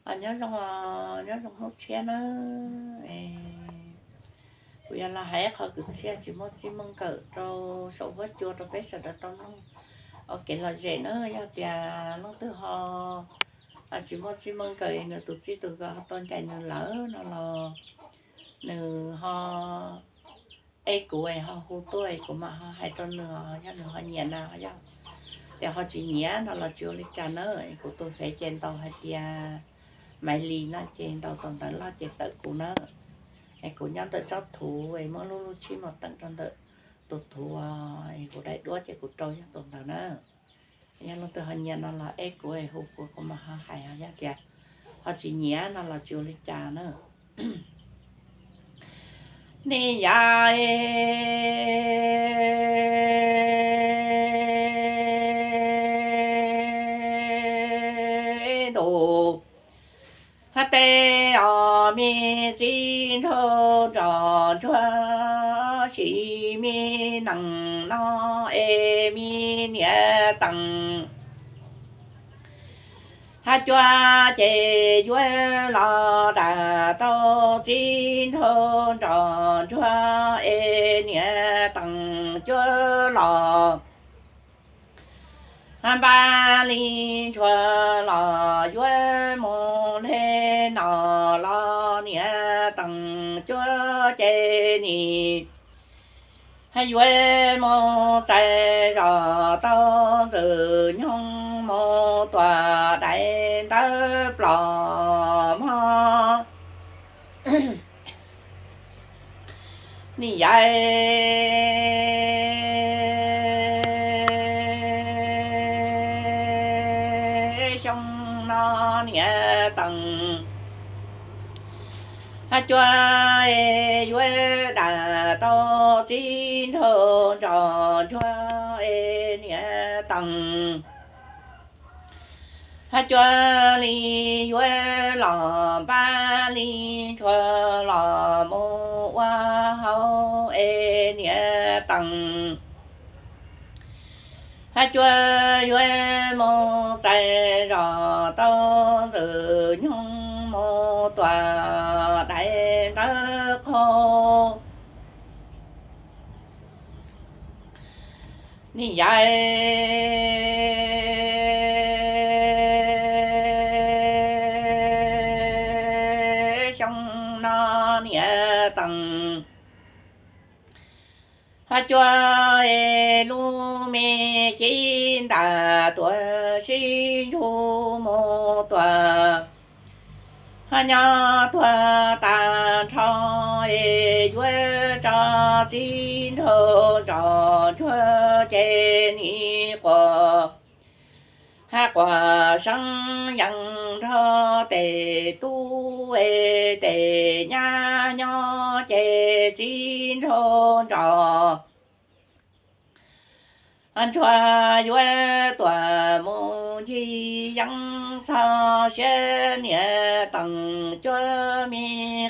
Nyob zoo, nyob zoo hnub tshiab nawb. Kuv yog los hais qhov kwv txhiaj tsis muaj txij muaj nkawm rau saum huab cua rau peb sawv daws tau mloog ua kev lom zem na. Yog tias leej twg ho tsis muaj txij muaj nkawm, nws tus txij tus nkawm ho tau ncaim nws lawm no los nws ho eb kuv es ho hu tuaj es kuv mam ho hais rau nws, yog nws ho nyiam na, yog tias ho tsis nyiam no los tsis ua li cas na. Kuv tus fev ces ntaus hais tias Maiv Lis no ces ntaus tus ntawv loj ces tawm kuv na. Es kuv nyob ntawm tsob thuv es muab lub lub tshib mus teem rau ntawm tus thuv es kuv daim duab ces kuv rau yog tus ntawd na. Yog leej twg ho nyiam no los eb kuv es hu kuv, kuv mam ho hais, yog tias ho tsis nyiam no los tsis ua li cas na. Nim yav ntuj hab teb os, me txiv nraug nrog ntsuag, sim me nees no es me niam tees hab cuab ces yuav los dam tau txiv nraug nrog ntsuag es niam tees cuab los hab npaj li ntsuag los yuav mus le no los niam tees cuab ces nim hab yuav mus txais zos tau ntxwg nyoog mus tuam daim ntawv plom mog. Nim yav xyoo no niam tees hab cuab es yuav dam tau txiv nraug nrog ntsuag es niam tees hab cuab li yuav los npaj li ntsuag los mus ua hauv es niam tees hab cuab yuav mus txais zos tau ntxwg nyoog mus tuam daim ntawv qaug. Nim yav xyoo no niam tees hab cuab es lub me cev ntam tuam sib ntsug mus tuam hab nyob tuag tag nrho es yuav tso txiv nraug nrog ntsuag ces nim quas hab quas seeb yees nrog tes tub es tes nyab nyob ces txiv nraug nrog ntsuag yuav tuam mus ncig yeeb txog siab niam tees cuab me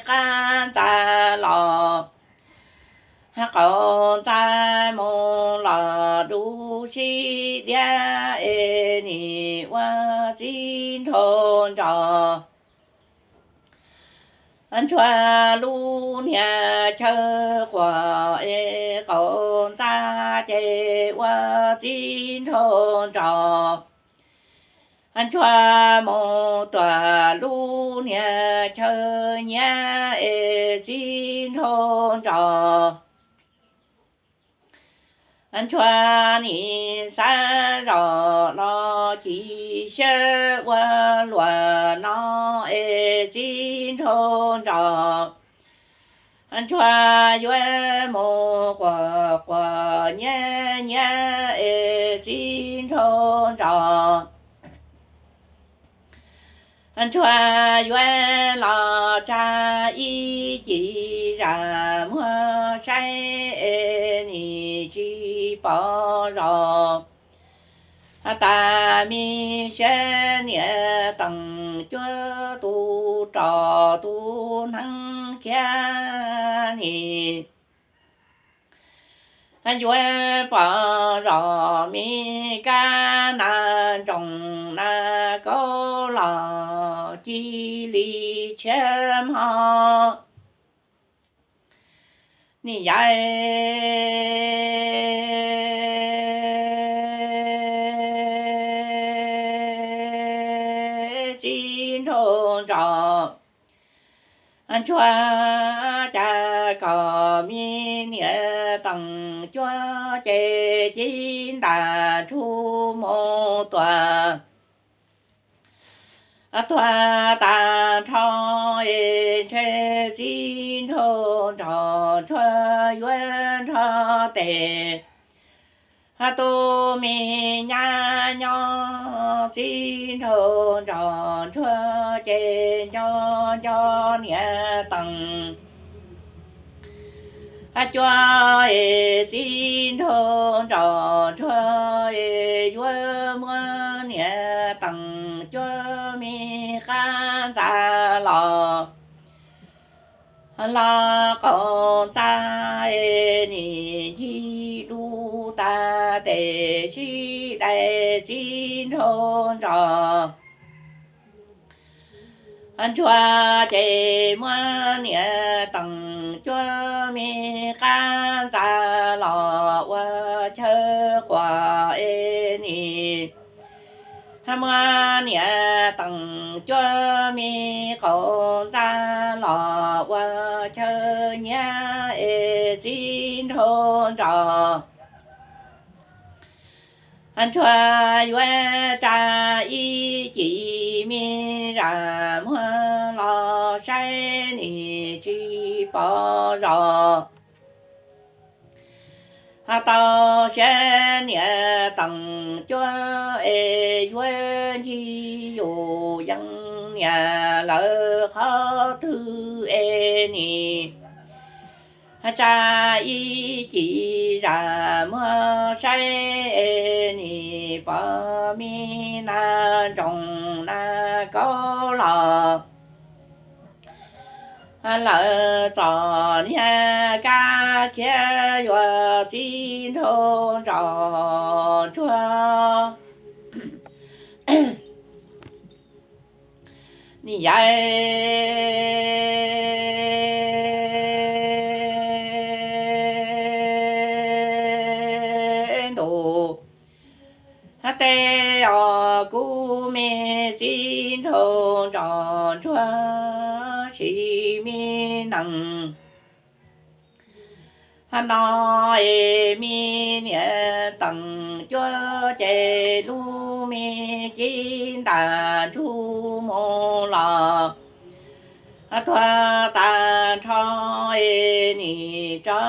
qab ntxa los hab qaum ntxa mus los dub sib diab es nim ua txiv nraug nrog ntsuag lub niag chaw quas es qaum ntxa ces ua txiv nraug nrog ntsuag mus tuam lub niag chaw nyiab es txiv nraug nrog ntsuag nim xav zos los ci siab ua luam no es txiv nraug nrog ntsuag yuav mus quas quas nyiab nyiab es txiv nraug nrog ntsuag yuav los tsa ib ci zam muag saib es nim tsis pom zos tas me siab niam tees cuab tus rog tus hneev kiag nim yuav pom zos me kab na ntsoos na kaub los ci li tshiab hmo. Nim yaiv txiv nraug nrog ntsuag cas kom me niam teem cuab ces ci ntas ntsug mus tuag. Tuag tas nrho es ntshe txiv nraug nrog ntsuag yuav nrog tes tus me nyab nyob. Txiv nraug nrog ntsuag ces nco nco niam teem cuab es txiv nraug nrog ntsuag es yuav muab niam teem cuab me qab ntxa los los qaum ntxa es nim ncig lub tag tes sib dai txiv nraug nrog ntsuag ces muab niam teem cuab me qab ntxa los ua chaw quas es nim muab niam teem cuab me qaum ntxa los ua chaw nyiav es txiv nraug nrog ntsuag yuav tsa ib cim me zam muag los saib nim tsis pom zos. Tau siab niam teem cuab es yuav ncig yus yees niam lawv qhov twg es nim tsa ib cim zam muag saib es nim pom me nas ntsoos nas kaub los lawv txom nyem kab khiav yuav txiv nraug nrog ntsuag. Nim yaiv ntus tej os kuv me txiv nraug nrog ntsuag sim me nees no es me niam teem cuab ces lub me cib ntas ntsug mus los tuag tas nrho es nim tso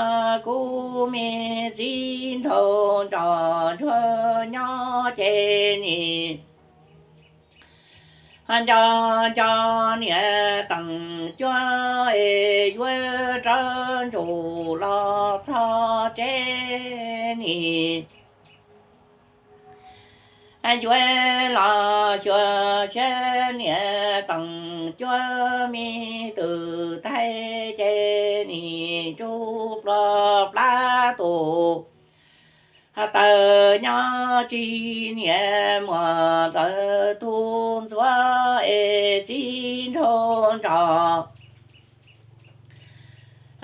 kuv me txiv nraug nrog ntsuag nyob ces nim nco nco niam teem cuab es yuav rov ntsum los txog tsev nim yuav los xyuas saib niam teem cuab me twm taig ces nim ntsuj plua plab tus taws nyob tsis niam muam lawv tus ntxuav es txiv nraug nrog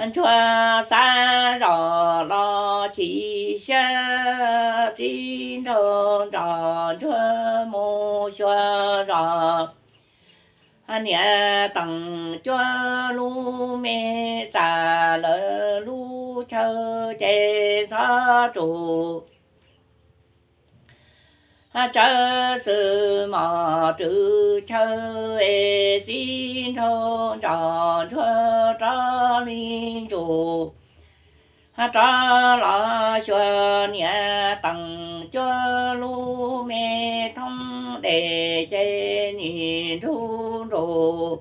ntsuag xav zos los chim siab txiv nraug nrog ntsuag mus xyuas zos niam teem cuab lub me txas lawv lub chaw ces ntxov tsum tsawv xwm mos rwv chaw es txiv nraug nrog ntsuag rov li ntsus rov los xyuas niam teem cuab lub me thoob des ces nim nrug nrug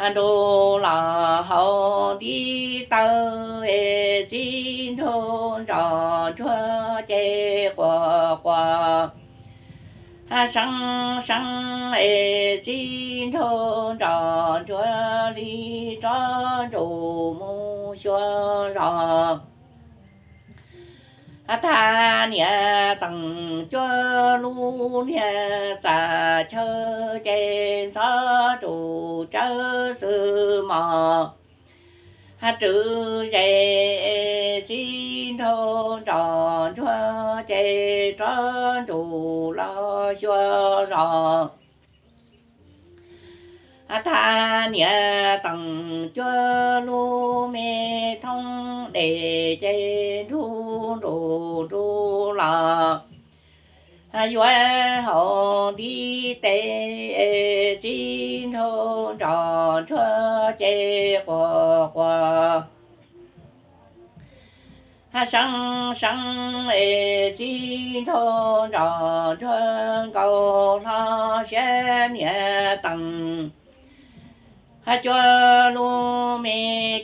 nrug los hauv ntiv taw es txiv nraug nrog ntsuag ces quas quas seeb seeb es txiv nraug nrog ntsuag li rov ntsum mus xyuas zos Thaj niam teem cuab lub niag txaj chaw ces ntxhov tsuj tsawv xwb mos. Rwv zes txiv nraug nroj ntsuag ces rov ntsuj los xyuas zos. Thaj niam teem cuab lub me thoob dej ces nruj nruj nruj los yuav haus ntiv tes, txiv nraug nroj ntsuag ces quas quas seeb seeb es txiv nraug nroj ntsuag nkaus hlo siab niam teem. Cuab lub me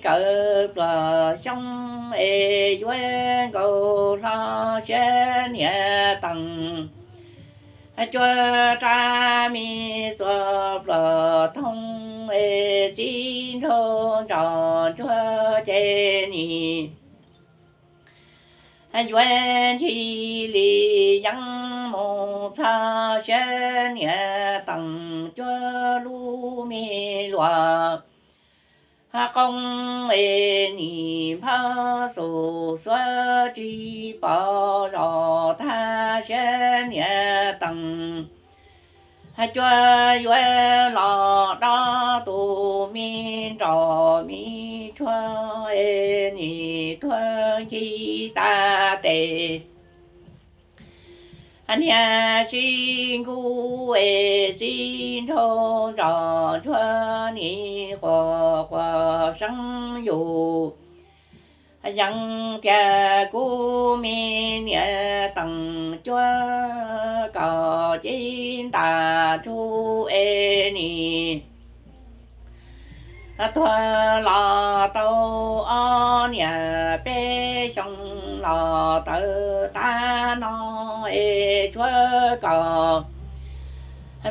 kawm pluas xyoob es yuav nkaus hlo siab niam teem. Cuab rab me txuas pluas thoob es txiv nraug nroj ntsuag ces nim yuav ncig li yeeb mus txog siab niam teem. Cuab lub me luas qoob es nim nphav xus xuav tsis pom zos thaj siab niam teem. Cuab yuav los dob tus me nraug me tshuaj es nim tuag ncig tag tes. Niag sib nkuj es txiv nraug nroj ntsuag nim quas quas seeb yus. Yeej tias kuv me niam teem cuab kom cev ntas ntsuj es nim tuag los tau ob niam peb xyoo los tawm tag no es tshuav kom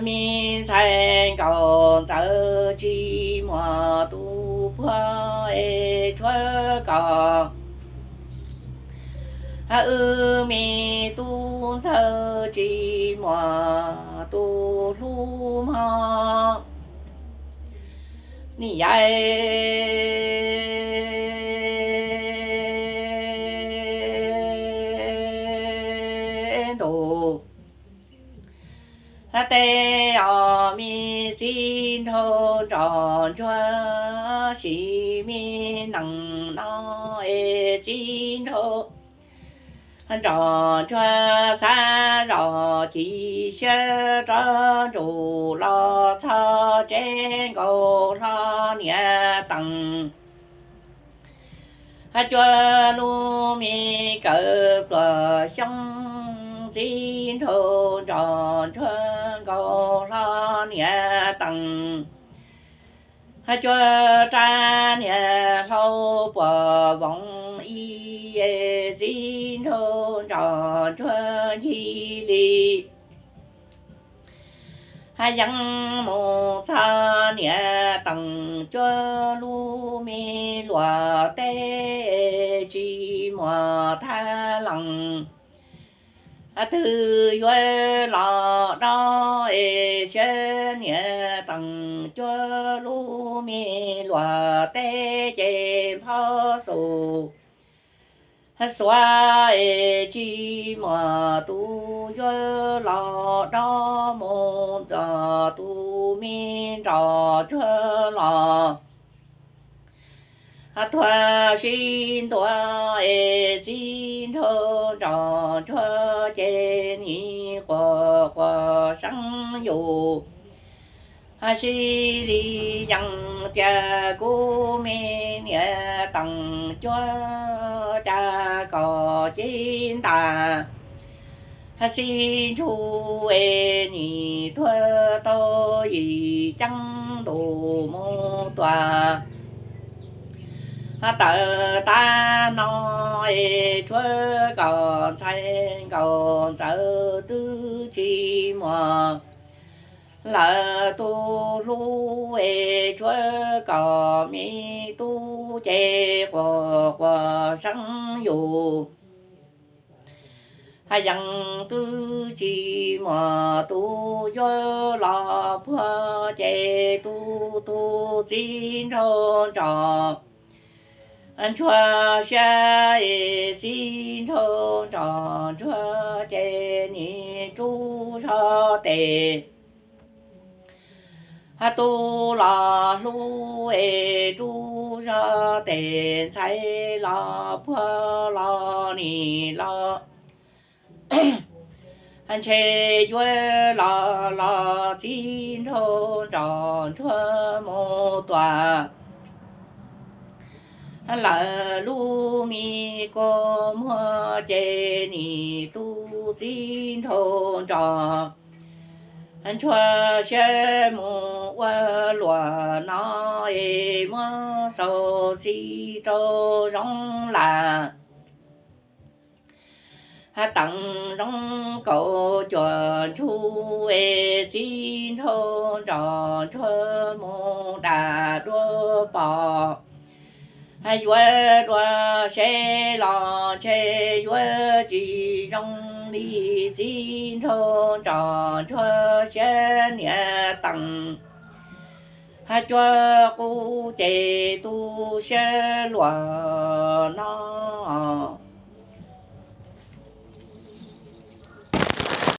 me ntxhais nkaus ntxawm tsis muaj tus puag es tshuav kom wb me tub ntxawg tsis muaj tus hlub mog. Nim yaim ntus tej os me txiv nraug nroj ntsuag sim me nees no es txiv nraug nroj ntsuag xav zoj ci siab rov ntsug los txog tsev nkaus hlo niam teem. Cuab lub me kawm pluas xyoob txiv nraug nroj ntsuag nkaus hlo niam teem. Cuab rab niag hlau puas voos ib es txiv nraug nroj ntsuag ncig li yeeb mus txog niam teem. Cuab lub me luas teb tsis muaj thaj lees twg yuav los dob es siab niam teem. Cuab lub me luas teb ces nphav xus xuav es tsis muaj tus yuav los dob mus rau tus me nroj ntsuag los tuag sib ntua es txiv nraug nroj ntsuag ces nim quas quas seeb yus. Sib li yees tias kuv me niam teem cuab cas kom cev ntas sib ntsug es nim tuag tau yim ceeb ntus mus tuaj. Tawm tag no es tshuav kom ntxhais nkaus ntxawm twb tsis muaj lawm tus hlub es tshuav kom me tub ces quas quas seeb yus. Hab yeej tub tsis muaj tub yuav los puag ces tub tub txib nraug ntsos ntsuag siab es txib nraug ntsos ntsuag ces nim rub zog tes hab tub los hlub es rub zog tes ntxhais los puag los nim los ntshe yuav los los txib nraug ntsos ntsuag mus tuam lawm lub me kua muag ces nim tub txib nraug ntsos ntsuag siab mus ua luam no es muab xaus xib rau zoo lam hab teev zoo kaum cuam ntsuj es txib nraug ntsos ntsuag mus dam dua pom hab yuav dua seb los ntshe yuav tsis zoo li txib nraug ntsos ntsuag siab niam teem hab cuab qub ces tu siab luam no